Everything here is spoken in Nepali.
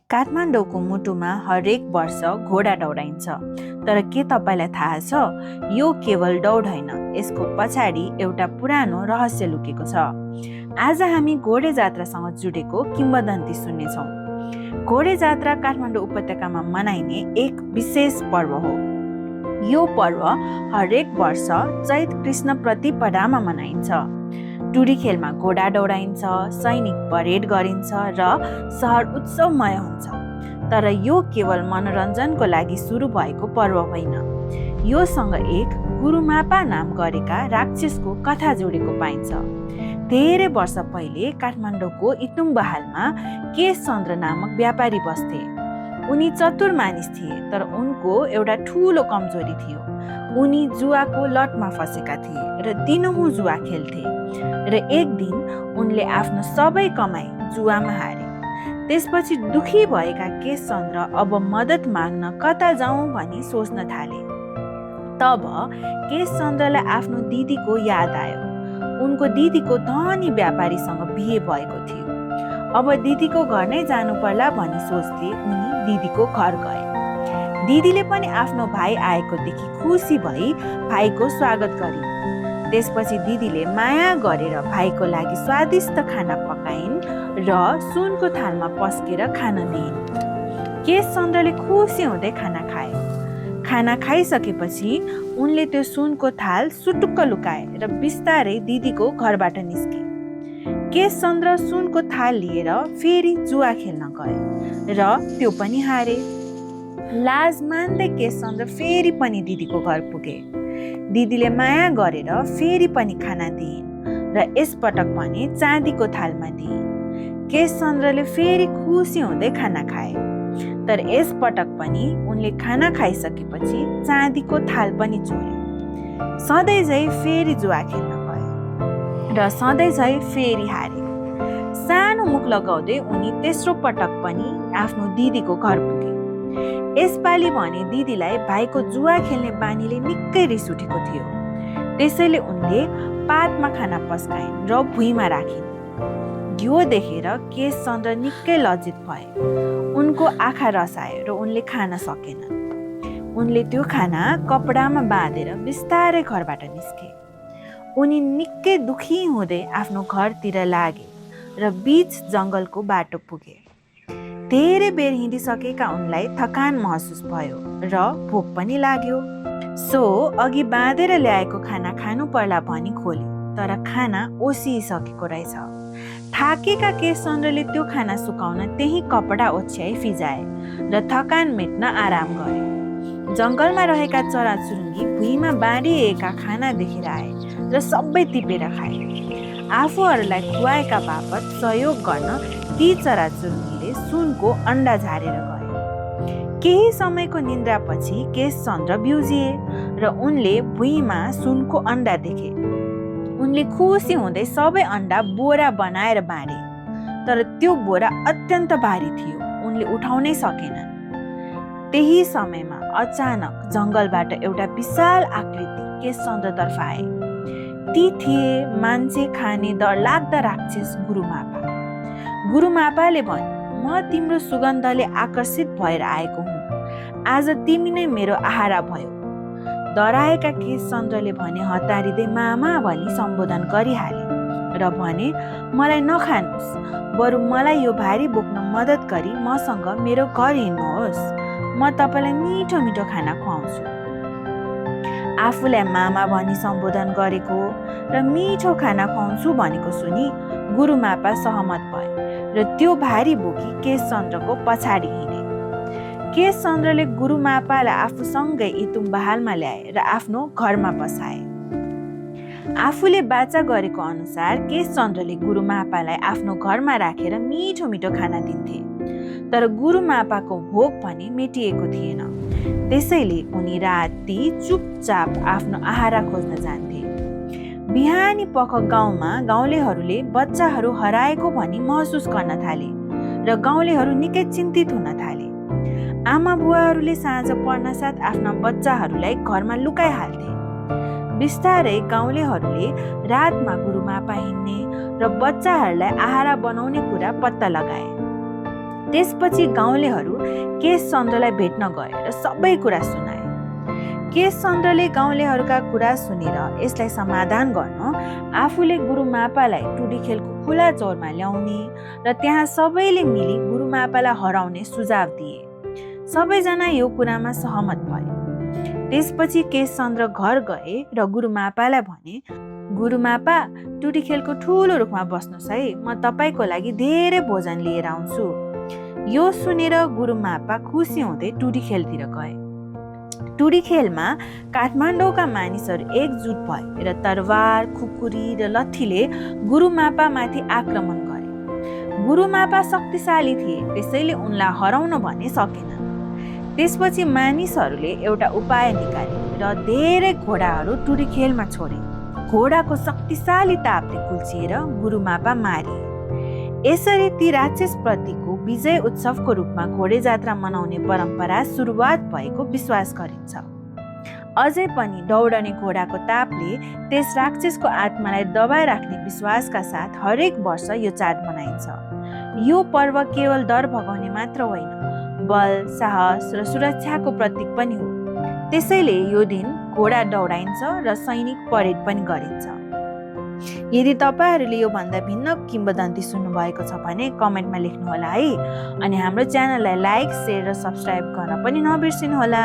काठमाडौँको मुटुमा हरेक वर्ष घोडा दौडाइन्छ। तर के तपाईँलाई थाहा छ, यो केवल दौड होइन, यसको पछाडि एउटा पुरानो रहस्य लुकेको छ। आज हामी घोडे जात्रासँग जुडेको किम्वदन्ती सुन्नेछौँ। घोडे जात्रा काठमाडौँ उपत्यकामा मनाइने एक विशेष पर्व हो। यो पर्व हरेक वर्ष चैत कृष्ण प्रतिपदामा मनाइन्छ। टुरी खेलमा घोडा दौडाइन्छ, सैनिक परेड गरिन्छ र सहर उत्सवमय हुन्छ। तर यो केवल मनोरञ्जनको लागि सुरु भएको पर्व होइन। योसँग एक गुरुमापा नाम गरेका राक्षसको कथा जोडेको पाइन्छ। धेरै वर्ष पहिले काठमाडौँको इतुम्बहालमा केशचन्द्र नामक व्यापारी बस्थे। उनी चतुर मानिस थिए, तर उनको एउटा ठुलो कमजोरी थियो। उनी जुवाको लटमा फसेका थिए र दिनहुँ जुवा खेल्थे। र एक दिन उनले आफ्नो सबै कमाई जुवामा हारे। त्यसपछि दुखी भएका केशचन्द्र अब मद्दत माग्न कता जाउँ भनी सोच्न थाले। तब केशचन्द्रलाई आफ्नो दिदीको याद आयो। उनको दिदीको धनी व्यापारीसँग बिहे भएको थियो। अब दिदीको घर नै जानु पर्ला भनी सोच्दै उनी दिदीको घर गए। दिदीले पनि आफ्नो भाइ आएको देखि खुसी भई भाइको स्वागत गरिन्। त्यसपछि दिदीले माया गरेर भाइको लागि स्वादिष्ट खाना पकाइन् र सुनको थालमा पस्केर खान दिइन्। केशचन्द्रले खुसी हुँदै खाना खाए। खाना खाइसकेपछि उनले त्यो सुनको थाल सुटुक्क लुकाए र बिस्तारै दिदीको घरबाट निस्के। केशचन्द्र सुनको थाल लिएर फेरि जुवा खेल्न गए र त्यो पनि हारे। लाज मान्दै केशचन्द्र फेरि पनि दिदीको घर पुगे। दिदीले माया गरेर फेरि पनि खाना दिइन् र यसपटक पनि चाँदीको थालमा दिइन्। केशचन्द्रले फेरि खुसी हुँदै खाना खाए। तर यसपटक पनि उनले खाना खाइसकेपछि चाँदीको थाल पनि चोरे। सधैँ झै फेरि जुवा खेल्न गए र सधैँ झै फेरि हारे। सानो मुख लगाउँदै उनी तेस्रो पटक पनि आफ्नो दिदीको घर पुगे। यसपालि भने दिदीलाई भाइको जुवा खेल्ने बानीले निकै रिस उठेको थियो। त्यसैले उनले पातमा खाना पस्काइन् र भुइँमा राखिन्। यो देखेर केशचन्द्र निकै लज्जित भए। उनको आँखा रसाए र उनले खान सकेनन्। उनले त्यो खाना कपडामा बाँधेर बिस्तारै घरबाट निस्के। उनी निकै दुखी हुँदै आफ्नो घरतिर लागे र बीच जङ्गलको बाटो पुगे। धेरै बेर हिँडिसकेका उनलाई थकान महसुस भयो र भोक पनि लाग्यो। सो अघि बाँधेर ल्याएको खाना खानु पर्ला भनी खोले, तर खाना ओसिसकेको रहेछ। थाकेका केशचन्द्रले त्यो खाना सुकाउन त्यही कपडा ओछ्याई फिजाए र थकान मेट्न आराम गरे। जङ्गलमा रहेका चराचुरुङ्गी भुइँमा बाँडिएका खाना देखेर आए र सबै टिपेर खाए। आफूहरूलाई खुवाएका बापत सहयोग गर्न ती चराचुरुङ्गीले सुनको अन्डा झारेर गए। केही समयको निन्द्रापछि केशचन्द्र बिउजिए र उनले भुइँमा सुनको अन्डा देखे। उनले खुसी हुँदै सबै अन्डा बोरा बनाएर बाँडे। तर त्यो बोरा अत्यन्त भारी थियो, उनले उठाउनै सकेनन्। त्यही समयमा अचानक जङ्गलबाट एउटा विशाल आकृति केशचन्द्रतर्फ आए। ती थिए मान्छे खाने डरलाग्दा राक्षस गुरुमापा। गुरुमापाले भने, म तिम्रो सुगन्धले आकर्षित भएर आएको हुँ। आज तिमी नै मेरो आहारा भयो। डराएका केशचन्द्रले भने हतारिँदै मामा भनी सम्बोधन गरिहाले र भने, मलाई नखानुहोस्, बरु मलाई यो भारी बोक्न मद्दत गरी मसँग मेरो घर हिँड्नुहोस्। म तपाईँलाई मिठो मिठो खाना खुवाउँछु। आफूलाई मामा भनी सम्बोधन गरेको र मिठो खाना खुवाउँछु भनेको सुनि गुरुमापा सहमत भए र त्यो भारी बोकी केशचन्द्रको पछाडि हिँडे। केशचन्द्रले गुरुमापालाई आफूसँगै इतुम्बहालमा ल्याए र आफ्नो घरमा बसाए। आफूले बाचा गरेको अनुसार केशचन्द्रले गुरुमापालाई आफ्नो घरमा राखेर मिठो मिठो खाना दिन्थे। तर गुरुमापाको भोक भने मेटिएको थिएन। त्यसैले उनी राति चुपचाप आफ्नो आहारा खोज्न जान्थे। बिहानी पख गाउँमा गाउँलेहरूले बच्चाहरू हराएको भनी महसुस गर्न थाले र गाउँलेहरू निकै चिन्तित हुन थाले। आमा बुवाहरूले साँझ पर्नासाथ आफ्ना बच्चाहरूलाई घरमा लुकाइहाल्थे। बिस्तारै गाउँलेहरूले रातमा गुरुमापा हिँड्ने र बच्चाहरूलाई आहारा बनाउने कुरा पत्ता लगाए। त्यसपछि गाउँलेहरू केशचन्द्रलाई भेट्न गए र सबै कुरा सुनाए। केशचन्द्रले गाउँलेहरूका कुरा सुनेर यसलाई समाधान गर्न आफूले गुरुमापालाई टुँडिखेलको खुला चौरमा ल्याउने र त्यहाँ सबैले मिली गुरुमापालाई हराउने सुझाव दिए। सबैजना यो कुरामा सहमत भए। त्यसपछि केशचन्द्र घर गए र गुरुमापालाई भने, गुरुमापा, टुँडिखेलको ठुलो रुखमा बस्नुहोस् है, म तपाईँको लागि धेरै भोजन लिएर आउँछु। यो सुनेर गुरुमापा खुसी हुँदै टुँडिखेलतिर गए। टुँडिखेलमा काठमाडौँका मानिसहरू एकजुट भए र तरवार, खुकुरी र लट्ठीले गुरुमापामाथि आक्रमण गरे। गुरुमापा शक्तिशाली थिए, त्यसैले उनलाई हराउन भने सकेन। त्यसपछि मानिसहरूले एउटा उपाय निकाले र धेरै घोडाहरू टुँडिखेलमा छोडे। घोडाको शक्तिशाली तापले कुल्चिएर गुरुमापा मारिए। यसरी ती राक्षसप्रतिको विजय उत्सवको रूपमा घोडे जात्रा मनाउने परम्परा सुरुवात भएको विश्वास गरिन्छ। अझै पनि दौडने घोडाको तापले त्यस राक्षसको आत्मालाई दबाइराख्ने विश्वासका साथ हरेक वर्ष यो चाड मनाइन्छ। यो पर्व केवल डर भगाउने मात्र होइन, बल, साहस र सुरक्षाको प्रतीक पनि हो। त्यसैले यो दिन घोडा दौडाइन्छ र सैनिक परेड पनि गरिन्छ। यदि तपाईहरूले योभन्दा भिन्न किम्वदन्ती सुन्नुभएको छ भने कमेन्टमा लेख्नुहोला है। अनि हाम्रो च्यानललाई लाइक, सेयर र सब्स्क्राइब गर्न पनि नबिर्सिनुहोला।